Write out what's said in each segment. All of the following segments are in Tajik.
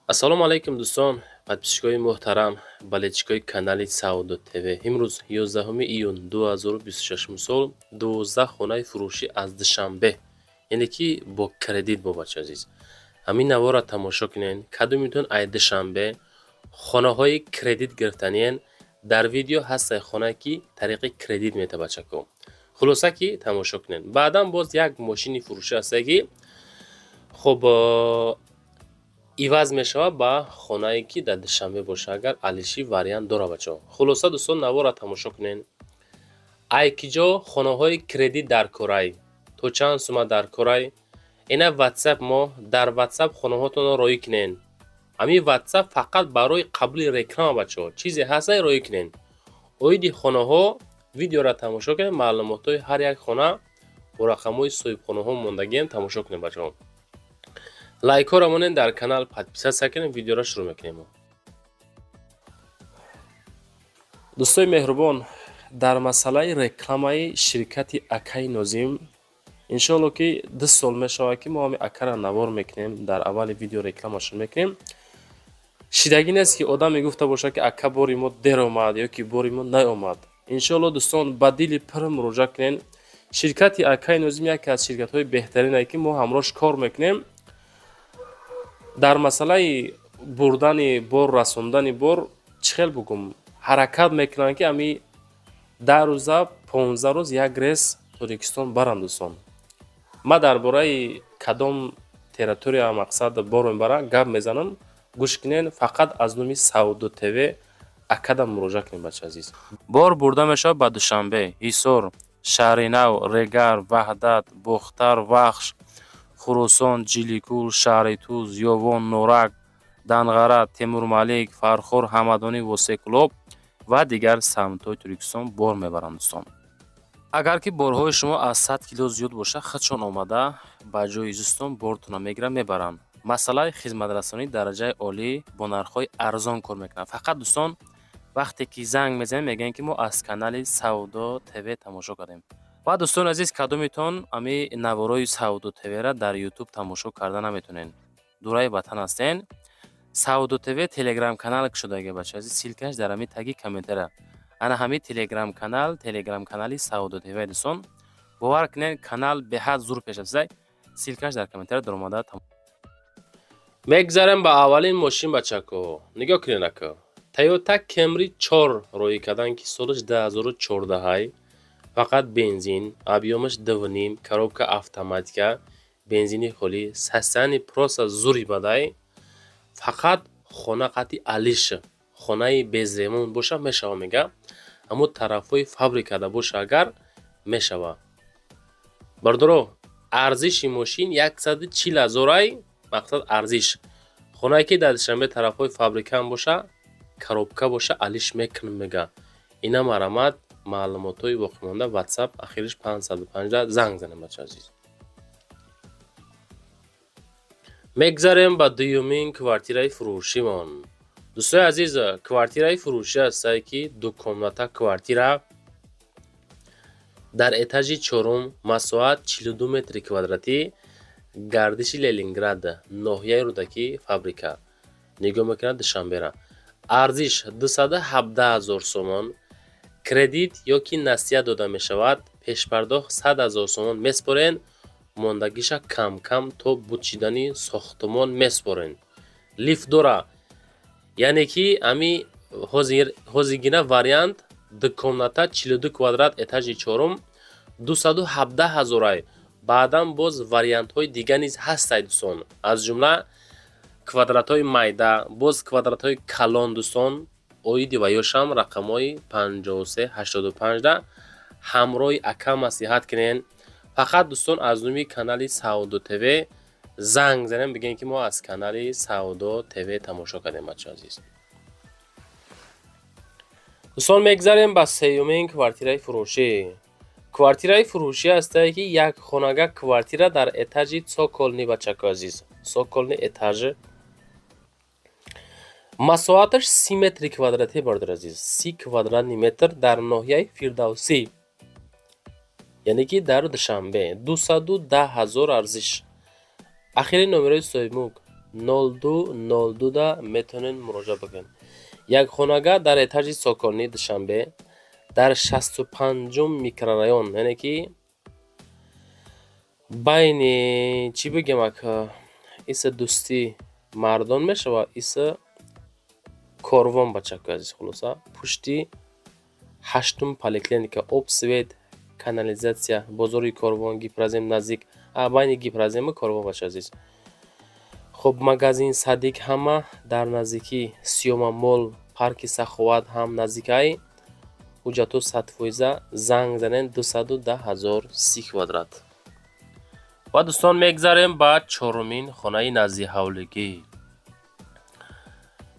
Ассалому алайкум, дӯстон, подписчикои муҳтарам, болельщикои канали Савдо ТВ. Имрӯз, 11 июн 2026 сол, 12 хонаи фурӯшӣ аз Душанбе, яъне ки бо кредит. Бо бачаи азиз, ҳамин наворро тамошо кунед. Кадомитон ай Душанбе хонаҳои кредит гирифтаниен? Дар видео ҳастай хонае, ки тариқи кредит мета, бачако. Хулоса ки тамошо кунед. Баъдан боз як мошини фурӯшӣ ҳастае, ки хуб иваз мешавад ба хонае, ки дар Душанбе боша, агар алиши вариант дора, бачаҳо. Хулоса, дӯстон, наворро тамошо кунед. Ай ки ҷо хонаҳои кредит дар корай, то чанд сума дар корай? Ина Ватсап мо, дар Ватсап хонаҳотонро роӣ кунед. Ҳамин Ватсап фақат барои қабули реклама, бачаҳо. Чизе ҳастай, роӣ кунед. Оиди хонаҳо видеоро тамошо кунед, маълумотҳои ҳар як хона бо рақамҳои соҳибхонаҳо мондагиам, тамошо кунед, бачаҳо. Лайкҳоро монед, дар канал подписаться кунед. Видеоро шурӯъ мекунем. Дӯстои меҳрубон, дар масъалаи рекламаи ширкати акаи Нозим, иншоалло, ки 2 сол мешавад, ки мо ҳами акара навор мекунем, дар аввали видео рекламашон мекунем. Шидагӣ нест, ки одам мегуфта бошад, ки ака, бори мо дер омад ё ки бори мо наомад. Иншоалло, дӯстон, ба дили пур муроҷиат кунед. Ширкати акаи Нозим яке аз ширкатҳои беҳтарине, ки мо ҳамроҳш кор мекунем. Дар масъалаи бурдани бор, расондани бор, чӣ хел бугум, ҳаракат мекунанд, ки ами 10 рӯза, 15 рӯз як рейс Тоҷикистон баранд. Дӯстон, ман дар бораи кадом территория, мақсад, бор мебарам, гап мезанам, гӯш кунед. Фақат аз номи Савдо ТВ акада муроҷиат кунед, бача азиз. Бор бурда мешавад ба Душанбе, Ҳисор, Шаҳринав, Регар, Ваҳдат, Бохтар, Вахш, Хуросон, Ҷиликул, шаҳри Туз, Ёвон, Норак, Данғара, Темурмалик, Фархор, Ҳамадонӣ, Восеъ, ва дигар самтҳои Тоҷикистон бор мебаранд. Дӯстон, агар ки борҳои шумо аз 100 кило зиёд бошад, худшон омада ба ҷои зистон бортонро мегиранд, мебаранд. Масъалаи хизматрасонии дараҷаи олӣ, бо нархҳои арзон кор мекунанд. Фақат, дӯстон, вақте ки занг мезанем, мегӯем, ки мо аз канали Савдо ТВ тамошо кардем. Ва, дӯстони азиз, кадомитон ами наворои Савдо ТВра дар Ютуб тамошо карда наметонед, дураи ватан ҳастен, Савдо ТВ Телеграм канал кушодаги, бача азиз. Ссылкаш дар ҳами таги комментария. Ана ҳами Телеграм канал, Телеграм канали Савдо ТВ. Дӯстон, бовар кунед, канал беҳад зур пеш рафтаи. Ссылкаш дар комментария даромада. Мегзарем ба аввалин мошин, бачако. Нигоҳ кунед, ака, Тойота Кемри 4 роӣ кардан, ки солаш 2014, фақат бензин, объёмаш 2,5, коробка автоматика, бензини холӣ, состояние просто зури бадай. Фақат хона қати алиш, хонаи без ремонт боша, мешава, мега. Аммо тарафҳои фабрикада боша агар, мешава. Бардоро, арзиши мошин 140 ҳазорай. Мақсад, арзиш хонае, ки дар Душанбе тарафҳои фабрикаам боша, коробка боша, алиш мекунам, мега. Ина марамат, маълумотҳои боқимонда Ватсап ахириш 550 занг занем, бача азиз. Мегзарем ба дуюмин квартираи фурӯшимон. Дӯстои азиз, квартираи фурӯшӣ ҳастае, ки дукомната квартира дар этажи чорум, масоҳат 42 метри квадратӣ, гардиши Ленинград, ноҳияи Рӯдакӣ, фабрика нигоҳ мекунад Душанбера. Арзиш 217 000 сомон. Кредит ё ки насия дода мешавад. Пешпардохт 100 000 сомон меспорен, мондагиша кам-кам то буд шидани сохтумон меспорен. Лифт дора, яъне ки ами ҳозиргина вариант дукомната, 42 квадрат, этажи чорум, 217 ҳазорай. Баъдан боз вариантҳои дига низ ҳастай, дӯстон, аз ҷумла квадратҳои майда, боз квадратҳои калон. Дӯстон, оиди ваёшам рақамҳои 53 85 ҳамроҳи ака маслиҳат кунен. Фақат, дӯстон, аз номи канали Савдо ТВ занг занем, бигӯем, ки мо аз канали Савдо ТВ тамошо кардем, бачаҳо азиз. Дӯстон, мегзарем ба сеюмин квартираи фурӯшӣ. Квартираи фурӯшӣ ҳастае, ки як хонага квартира дар этажи цокольный, бачако азиз, цокольный этаж, масоҳаташ 30 метри квадратӣ, бародари азиз, 30 квадратный метр, дар ноҳияи Фирдавсӣ, яъне ки дар Душанбе, 210 000 арзиш. Ахири номерои соҳибмулк 02 02 да метавонед муроҷиат бикунед. Як хонага дар этажи Соколни, Душанбе, дар 65-ум микрорайон, яъне ки байни, чӣ бигем ака, иса Дӯстӣ мардон мешавад, иса Корвон, бачакои азиз. Хулоса, пушти ҳаштум поликлиника, об, свет, канализация, бозори Корвон, Гипрозем наздик, байни Гипрозему Корвон, бача азиз. Хуб, магазин Садик ҳама дар наздикӣ, Сиёма Мол, парки Саховат ҳам наздикай. Ҳуҷҷатҳо 100%. Занг занед, 210 000, 30 квадрат. Ва дӯстон, мегзарем ба чорумин хонаи наздиҳавлигӣ.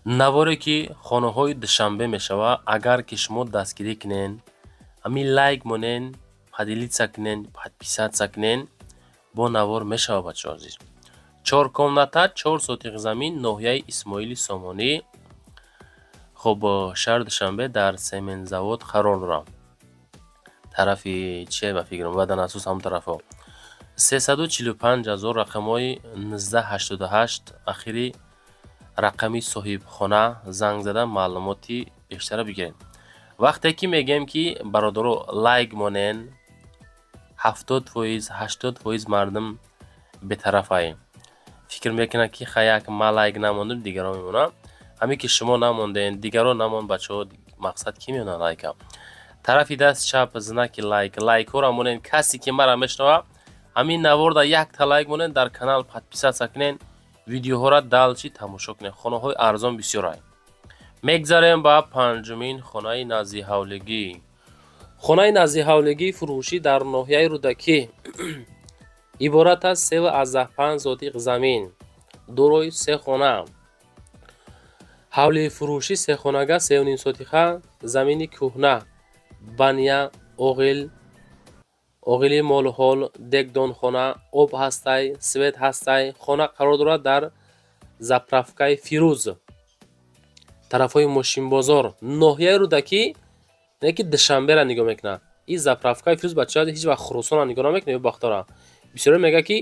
Наворе ки хонаҳои Душанбе мешавад, агар ки шумо дастгирӣ кунен, ҳамин лайк монен, поделиться кунен, подписаться кунен, бо навор мешавад, бачаҳо азиз. Чор комната, 4 сотих замин, ноҳияи Исмоили Сомонӣ, хуб, шаҳри Душанбе, дар сементзавод қарор дорад. Тарафи чие, ба фикрам, Ваданасус, ҳамон тарафҳо. 345 000, рақамҳои 1988 ахири рақами соҳибхона. Занг зада маълумоти бештарро бигиред. Вақте ки мегӯем, ки бародаро, лайк монен, 70%, 80% мардум бетарафай, фикр мекунад, ки ха, як ма лайк намондум, дигарон мемонанд. Ҳамин ки шумо намонден, дигарон намонд, бачаҳо, мақсад кӣ меонад лайка? Тарафи даст чап знаки лайк, лайкҳоро монен. Касе ки мара мешунавад, ҳамин наворда якта лайк монен, дар канал подписаться кунен, видеоҳоро дальше тамошо кунед. Хонаҳои арзон бисёрай. Мегзарем ба панҷумин хонаи наздиҳавлигӣ. Хонаи наздиҳавлигии фурӯшӣ дар ноҳияи Рӯдакӣ иборат аз 3,5 сотиқ замин, дорои се хона. Ҳавлии фурӯшӣ сехонага, 3,5 сотиха, замини кӯҳна, баня, оғил, оғили молҳол, дегдонхона, об ҳастай, свет ҳастай. Хона қарор дорад дар заправкаи Фирӯз, тарафҳои Мошинбозор, ноҳияи Рӯдакӣ, не ки Душанберо нигоҳ мекунад. Ин заправкаи Фирӯз, бачаҳо, ҳеҷ вақт Хуросонро нигоҳ намекунад ё Бохтара. Бисёре мегӯяд, ки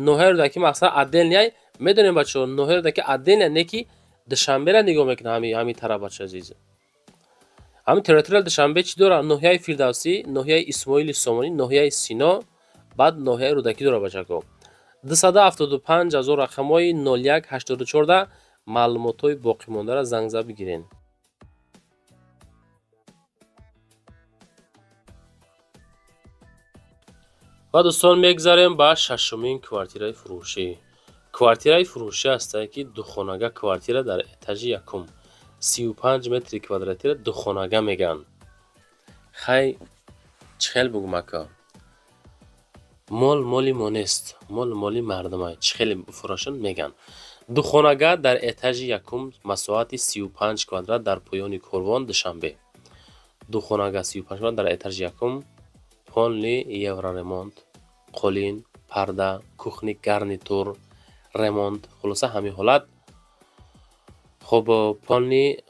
ноҳияи Рӯдакӣ мақсад отдельный. Медонем, бачаҳо, ноҳияи Рӯдакӣ отдельный, не ки Душанберо нигоҳ мекунад ҳамин тараф, бача азиз. Ҳамин территорияи Душанбе чӣ дорад? Ноҳияи Фирдавсӣ, ноҳияи Исмоили Сомонӣ, ноҳияи Сино, баъд ноҳияи Рӯдакӣ дорад, бачако. 275 000, рақамҳои 01 84 маълумотҳои боқимондаро занг зад бигирен. Ва дӯстон, мегзарем ба шашумин квартираи фурӯшӣ. Квартираи фурӯшӣ ҳастае, ки духонага квартира дар этажи якум, 35 метри квадратиро духонага мегӯянд. Хай, чӣ хел бугум, ака, мол моли мо нест, мол моли мардумай, чӣ хеле фурӯшон мегӯянд. Духонага дар этажи якум, масоҳати 35 квадрат, дар поёни Корвон, Душанбе. Духонага, 35 квадрат, дар этажи якум, полный евроремонт, қолин, парда, кухни, гарнитур, ремонт, хулоса, ҳамин ҳолат. Хуб, полный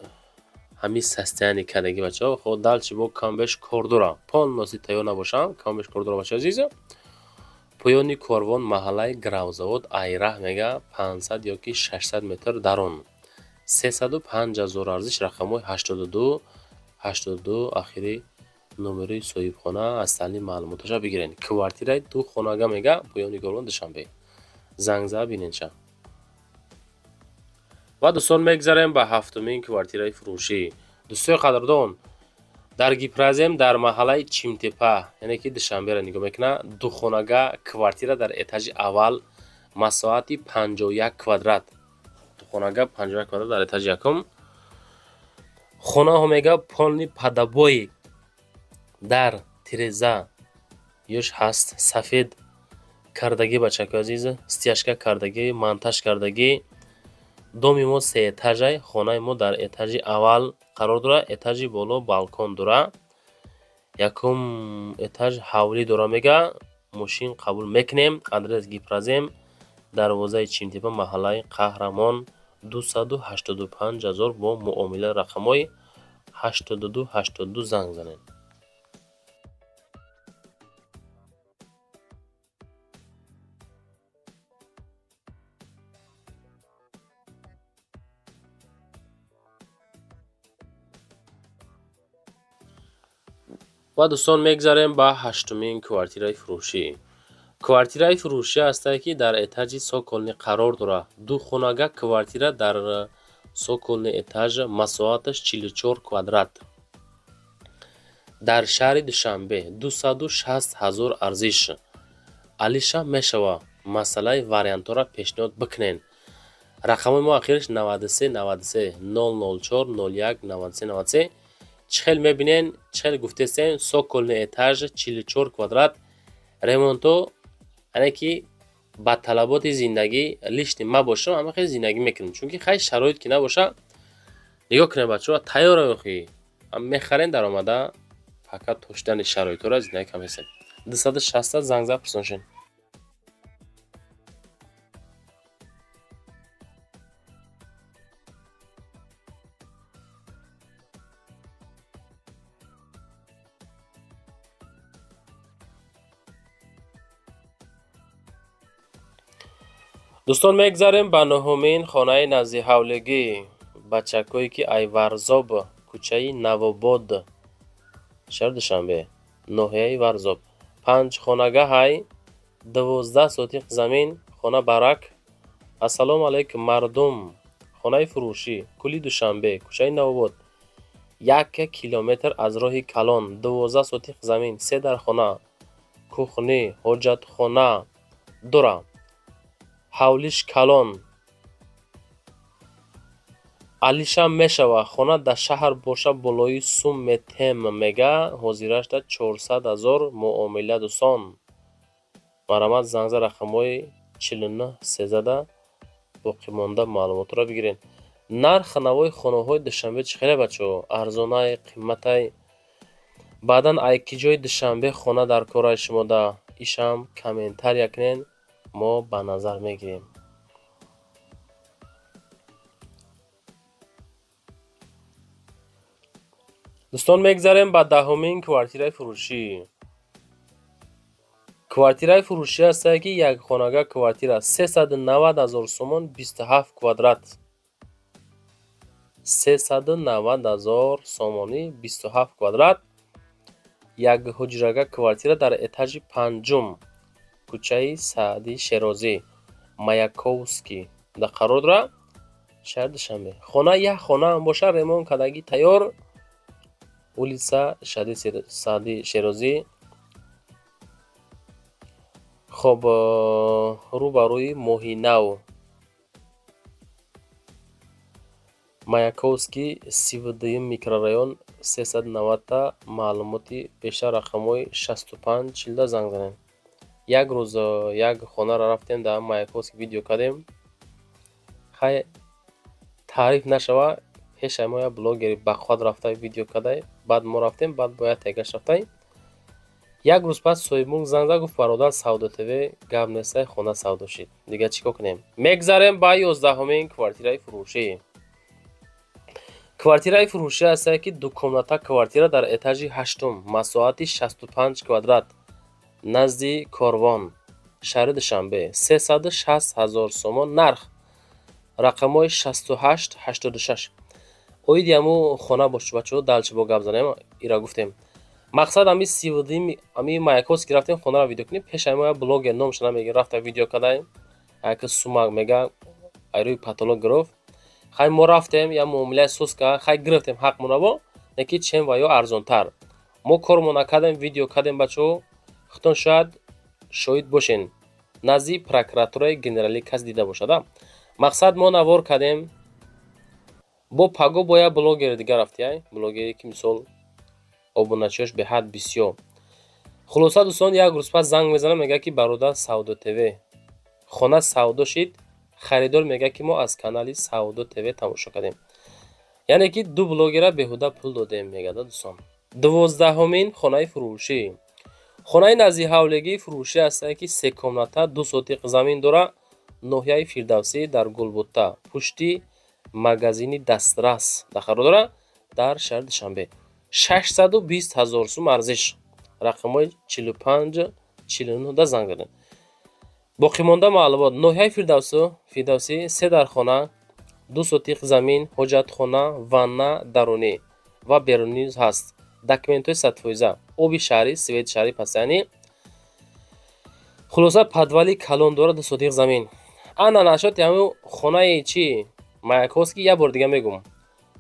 ҳамин состояние кардагӣ, бачаҳо. Хоб, дальше бо камбеш кор дорам, полностью тайёр набошам, камбеш кор дорам, бачаҳо азиз. Поёни Корвон, маҳаллаи Гравзавод, айраҳ мега 500 ёки 600 метр дарун. 305 000 арзиш, рақамҳои 82 82 ахири номери соҳибхона. Аз таълим маълумоташа бигирен. Квартираи ду хонага мега, поёни Корвон, Душанбе. Занг зада биненша. Ва дӯстон, мегзарем ба ҳафтумин квартираи фурӯшӣ. Дӯстои қадрдон, дар Гипрозем, дар маҳаллаи Чимтепа, яъне ки Душанберо нигоҳ мекунад, духонага квартира дар этажи аввал, масоҳати 51 квадрат. Духонага, 51 квадрат, дар этажи якум. Хонаҳо мега полный под обои, дар тиреза ёш ҳаст, сафед кардагӣ, бачако азиз, стяжка кардагӣ, монтаж кардагӣ. Доми мо сеэтажай, хонаи мо дар этажи аввал қарор дорад, этажи боло балкон дорад, якум этаж ҳавлӣ дора мега. Мошин қабул мекунем. Адрес: Гипрозем, дарвозаи Чимтепа, маҳаллаи Қаҳрамон. 285 000 бо муомила, рақамҳои 82 82 занг занед. Ва дӯстон, мегзарем ба ҳаштумин квартираи фурӯшӣ. Квартираи фурӯшӣ ҳастае, ки дар этажи цокольный қарор дорад. Ду хонага квартира дар цокольный этаж, масоҳаташ 44 квадрат. Дар шаҳри Душанбе, 260 ҳазор арзиш. Алиша мешава. Масъалаи вариантҳоро пешниҳод бикунен. Рақамҳои мо ахираш 93 93 004 01 93 93. Чӣ хел мебинен, чӣ хел гуфтесем, цокольный этаж, 44 квадрат, ремонто, яъне ки ба талаботи зиндагӣ лишний ма бошам, ама хел зиндагӣ мекунем, чунки хай шароит ки набоша. Нигоҳ кунем, бачаҳо, тайёра охи мехарем, даромада фақат тоштани шароитҳоро зиндагӣ кам ҳестем. 260 занг зад, пурсоншен. Дӯстон, мегзарем ба нуҳумин хонаи наздиҳавлигӣ. Бачакое ки ай Варзоб, кӯчаи Навобод, шаҳри Душанбе, ноҳияи Варзоб, панҷ хонага ҳай, 12 сотиқ замин, хона барак. Ассалому алайкум, мардум! Хонаи фурӯшӣ, кӯли Душанбе, кӯчаи Навобод, як километр аз роҳи калон, 12 сотиқ замин, се дархона, кухни, ҳоҷатхона дора, ҳавлиш калон. Алиша мешава. Хона дар шаҳр боша, болои сум метем мега. Ҳозирашда 400 ҳазор муомила. Дӯстон, марҳамат, занг за рақамҳои 49 13-да, боқимонда маълумотро бигиред. Нарх навои хонаҳои Душанбе чӣ хеле, бачаҳо? Арзонай, қиматай? Баъдан ай ки ҷои Душанбе хона дар кораи шумода, ишам комментария кунен, мо ба назар мегирем. Дӯстон, мегзарем ба даҳумин квартираи фурӯшӣ. Квартираи фурӯшӣ ҳастае, ки якхонага квартира, 390 ҳазор сомон, 27 квадрат, 390 ҳазор сомонӣ, 27 квадрат, як ҳуҷрага квартира дар этажи панҷум, кӯчаи Саъди Шерозӣ, Маяковский да қарор дорад, шаҳри Душанбе. Хона як хонаам боша, ремонт кардагӣ, тайёр. Улица Саъди Шерозӣ, хоб, рӯ ба рӯи Моҳинав, Маяковский, 32-юм микрорайон. 390-та маълумоти бештар рақамҳои 65 40-да занг занед. Як рӯз як хонаро рафтем, дар Маяковский видео кардем. Хай, таъриф нашава, пешаи мо як блогери бақувват рафта видео кардай, баъд мо рафтем, баъд бояд тегаш рафтай. Як рӯз пас соҳибмулк занг зад, гуфт: «Бародар, Савдо ТВ, гап нестай, хона савдо шид». Дигар чӣ кор кунем? Мегзарем ба 11-умин квартираи фурӯшӣ. Квартираи фурӯшӣ ҳастае, ки дукомната квартира дар этажи ҳаштум, масоҳати 65 квадрат, назди Корвон, шаҳри Душанбе, 360 ҳазор сомон нарх, рақамҳои 68 86. Оиди ҳамун хона бош, бачаҳо, дальше бо гап занем. Ира гуфтем, мақсад ами сивдим, ами Маяковский рафтем, хонаро видео кунем. Пешаи мо як блогер, номаша намегирем, рафта видео кардаем, яке сумак мега, айрӯи потолок гирифт. Хай, мо рафтем, як муомилаи сус кард, хай, гирифтем ҳақмонаво, неки чем ва ё арзонтар. Мо кормо накардем, видео кардем, бачаҳо, худтон шояд шоҳид бошен, назди прокуратураи генералӣ кас дида бошад. Мақсад, мо навор кардем, бо паго бо як блогери дигар рафтия, блогере ки мисол обуначиёш беҳад бисёр. Хулоса, дӯстон, як рӯз пас занг мезанам, мегӯяд ки: «Бародар, Савдо ТВ, хона савдо шид, харидор мегӯяд ки мо аз канали Савдо ТВ тамошо кардем». Яъне ки ду блогера беҳуда пул додем, мегӯяд. Дӯстон, 12-ҳумин хонаи фурӯшӣ. Хонаи наздиҳавлигии фурӯшӣ ҳастае, ки се комната, ду сотиқ замин дора, ноҳияи Фирдавсӣ, дар Гулбутта, пушти магазини Дастрас дар қарор дорад, дар шаҳри Душанбе, 620 ҳазор сум арзиш, рақамҳои 45 49-да занг задем. Боқимонда маълумот: ноҳияи Фирдавсӣ, се дархона, ду сотиқ замин, ҳоҷатхона, ванна дарунӣ ва берунӣ низ ҳаст. Документҳои 100%. Оби шаҳрӣ, свет шаҳрӣ постоянный. Хулоса, подвали калон дорад, 2 сотих замин. Ана нашоти ҳамун хонаи чи Маяковский. Як бор дига мегум,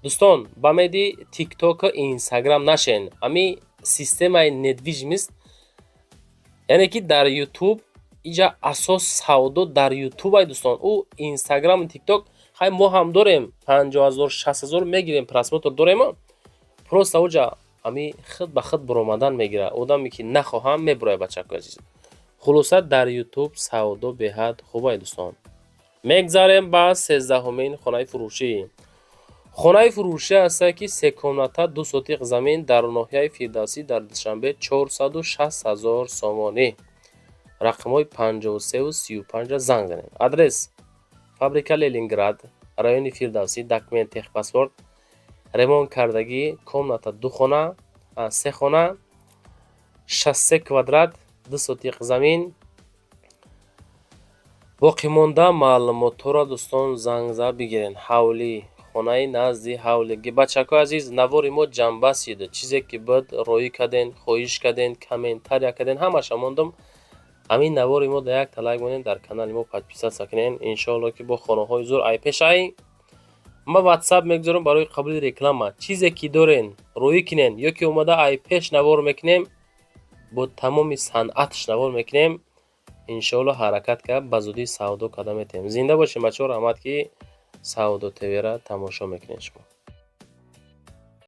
дӯстон, ба меди Тиктоку Инстаграм нашен. Ҳами системаи недвижимость, яъне ки дар Ютуб иҷа асос савдо дар Ютуб ай, дӯстон. Ӯ Инстаграму Тикток хай мо ҳам дорем, 50 000, 60 000 мегирем, просмотр дорем. Просто оҷа ҳами худ ба худ буромадан мегирад. Одаме ки нахоҳам, мебурояд, бачакои азиз. Хулоса, дар Ютуб савдо беҳад хубай, дӯстон. Мегзарем ба 13-ҳумин хонаи фурӯшӣ. Хонаи фурӯшӣ ҳаста, ки се комната, 2 сотиқ замин, дар ноҳияи Фирдавсӣ, дар Душанбе, 460 000 сомонӣ. Рақамҳои 53-35-ра занг занед. Адрес: фабрика Ленинград, райони Фирдавсӣ. Документ, техпаспорт, ремонт кардагӣ. Комната ду хона, се хона, 63 квадрат, 2 сотиқ замин. Боқимонда маълумотҳоро, дӯстон, занг зад бигирен. Ҳавлӣ, хонаи назди ҳавлиги. Бачакҳои азиз, навори мо ҷамъбаст. Чизе ки буд, роӣ карден, хоҳиш карден, комментария карден, ҳамаша мондум. Ҳамин навори мо дар якта лайк монем, дар канали мо подписаться кунен. Иншоалло, ки бо хонаҳои зур ай пешай ма Ватсап мегузорам барои қабули реклама. Чизе ки дорен, роӣ кунен ё ки омада ай пеш навор мекунем, бо тамоми санъатш навор мекунем. Иншоалло, ҳаракат кард, ба зудӣ савдо карда метавонем. Зинда бошем, бачаҳо. Раҳмат, ки Савдо ТВ-ра тамошо мекунед шумо.